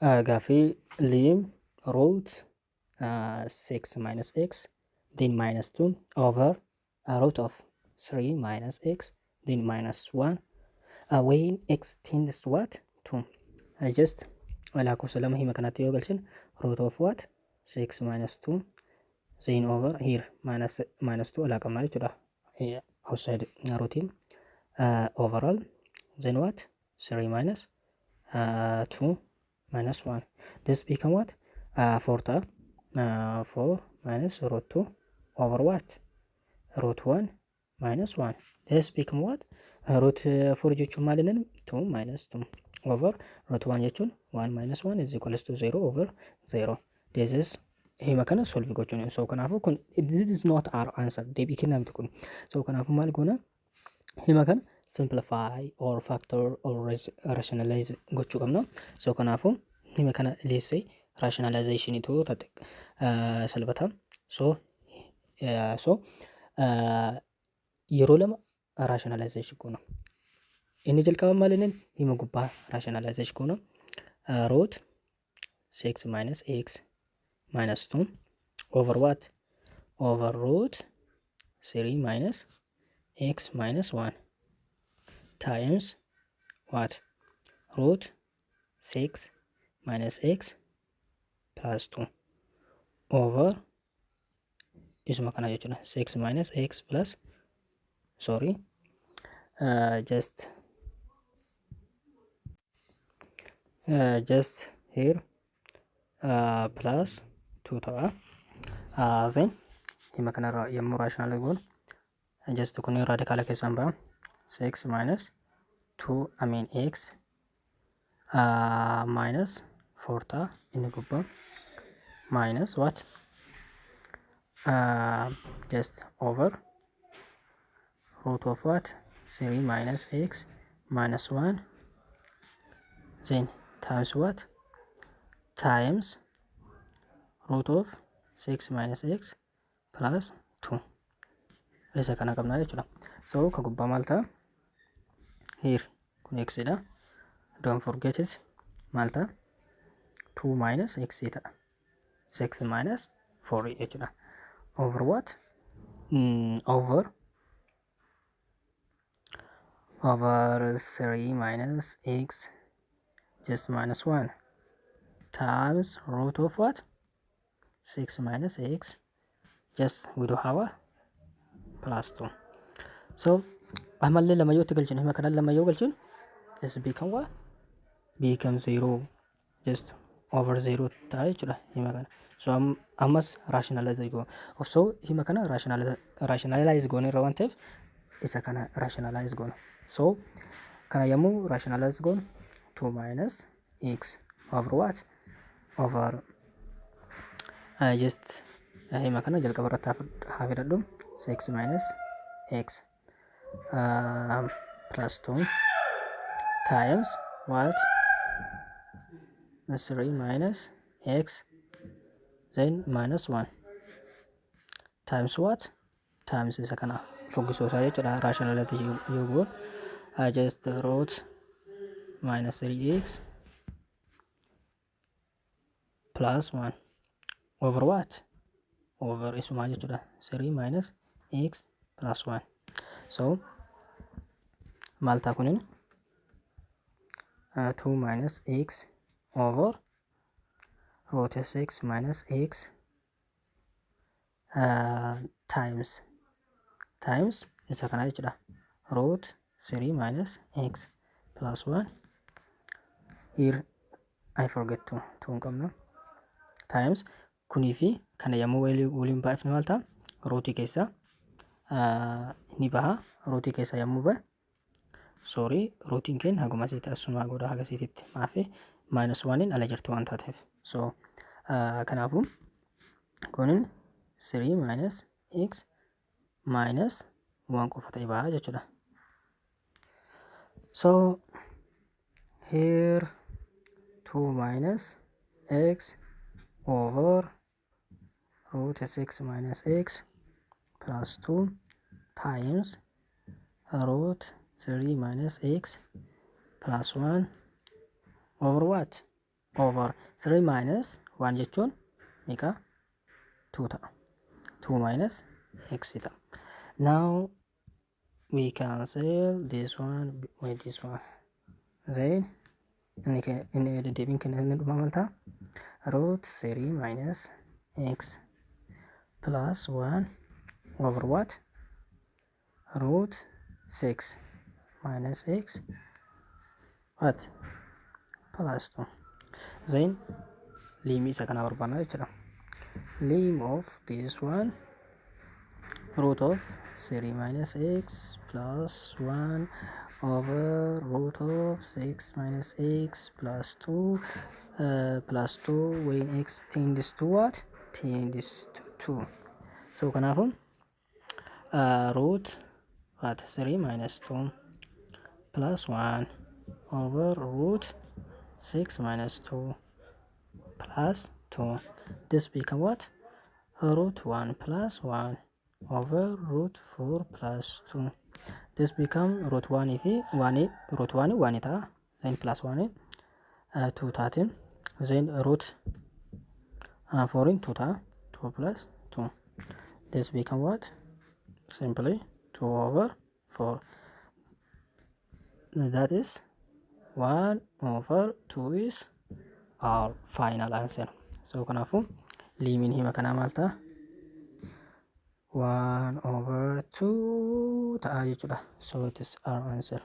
Gaaffii lim root 6 minus x then minus 2 over root of 3 minus x then minus 1 when x tends to what? 2. Just lakkoofsa lama hima kanatti yoo galchine, root of what? 6 minus 2, then over here minus 2 alaa qabnaa jechuudha, outside rootiin, overall then what? 3 minus 2 minus 1. This become what? 4 ta'a. 4 minus root 2 over what? Root 1 minus 1. This become what? Root 4 jechuun maal inni? 2 minus 2 over root 1 jechuun 1 minus 1 is equals to 0 over 0. This is hima kana solve gochuun. So kanaafuu kun, this is not our answer, deebii kennamtu kun. So kanaafuu maal goona? Hima kana simplify or factor or rationalize gochuu qabna. So kanaafuu hima kana leessee rationalization itu irratti salphata. So yeroo lama rationalization goona. Inni jalqaba maal inni? Hima gubbaa rationalization goona. Root 6 minus x minus 2 over what? Over root 3 minus x minus 1 times what? Root 6 minus x plus 2 over isuma kana jechuudha, 6 minus x plus, sorry, just here plus 2 ta'a. Then hima kanarra yommuu rational goonu, just kun radicala keessaan ba'a, 6 minus 2, I mean, x minus 4 ta'a inni gubbaa, minus what? Just over root of what? 3 minus x minus 1, then times what? Times root of 6 minus x plus 2. Isa kana qabnaa jechuudha. So ka gubbaa maal ta'a? Here kun x dha, don't forget it. Maal ta'a? 2 minus x ta'a, 6 minus 4 jechuudha. Over what? Over 3 minus x just minus 1 times root of what? 6 minus x, just we do have a plus 2. So ammallee lama yoo itti galchinu, hima kana lama yoo galchinu, this become what? Become 0, just over 0 ta'a jechuudha hima kana. So ammas rationalize goona. So hima kana rationalize goone irra waan ta'eef, isa kana rationalize goona. So kana yommuu rationalize goonu, 2 minus x over what? Over just hima kana jalqaba irratti haa fidadhu, 6 minus x plus 2 times what? 3 minus x then minus 1 times what? Times isa kana fuggisoo isaa jechuudha. Rationalize yoo goon, just root minus 3x plus 1 over what? Over isumaa jechuudha, 3 minus x plus 1. So maal ta'a kunin? 2 minus x over root 6 minus x times isa kana jechuudha, root 3 minus x plus 1. Here I forget to 2 hin qabnu. Times kunii fi kana yommuu waliin baay'ifne maal ta'a? Rootii keessa ni baha. Rootii keessa yommuu bahe, sorry, rootiin keenya haguma asitti asumaa godha, haga asiititti maafi minus 1 ala jirti waan taateef. So kanaafuu kunin 3 minus x minus 1 qofa ta'e baha jechuudha. So here 2 minus x over root 6 minus x plus 2 times root 3 minus x plus 1 over what? Over 3 minus 1 jechuun meeqa? 2 ta'a. 2 minus x ta'a. Now we cancel this one with this one. Then inni deddeebiin kenna inni dhuma maal ta'a? Root 3 minus x plus 1 over what? Root 6 minus x what? Plus 2. Then limii isa kana barbaanna jechuudha. Lim of this one, root of 3 minus x plus 1 over root of 6 minus x plus 2, plus 2 when x tends to what? Tends to 2. So kanaafu root what? 3 minus 2 plus 1 over root 6 minus 2 plus 2. This become what? Root 1 plus 1 over root 4 plus 2. This become root 1 fi 1, root 1 1 ta'a, then plus 1 2 taatiin, then root 4 2 ta'a, 2 plus 2. This become what? Simply 2 over 4. That is 1 over 2 is our final answer. So kanaafuu limiin hima kanaa maal ta'a? 1 over 2 ta'a jechuudha. So it is our answer.